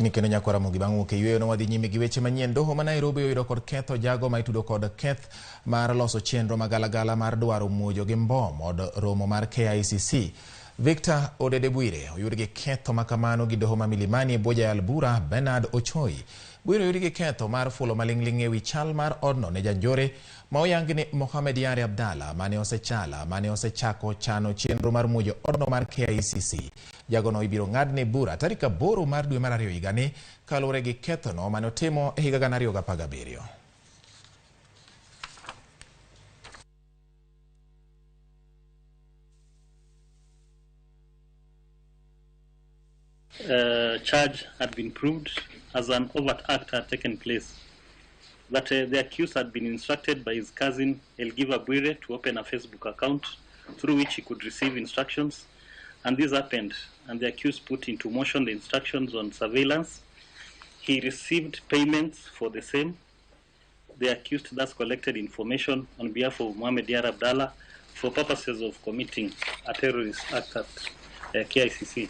Ni kendo nyakwa Ramogi bang' wuok e yweyo no wadhi nyime gi weche manyien. Doho ma Nairobi oyudo kod ketho jago ma itudo kod keth mar loso chenro magalagala mar dwaro muojo gi mbom od romo mar KICC. Victor Odede Bwire oyud gi ketho makamano gi doho ma Milimani e bwo jayal bura Bernard Ochoi. Bwire oyud gi ketho mar fulo maling'ling' ewi chal mar odno ne janjore ma oyangi ni Mohamed Yare Abdalla mane osechala mane osechako chano chenro mar muojo odno mar KICC. Jagono ibiro ng'adne bura tarik 8 mar dwe mar 2 higani kaluwore gi kethono mane otimo e higa 2017. Charge had been proved as an overt act had taken place, that the accused had been instructed by his cousin Elgiva Bwire to open a Facebook account through which he could receive instructions, and this happened, and the accused put into motion the instructions on surveillance. He received payments for the same. The accused thus collected information on behalf of Mohamed Yar Abdallah for purposes of committing a terrorist act at KICC.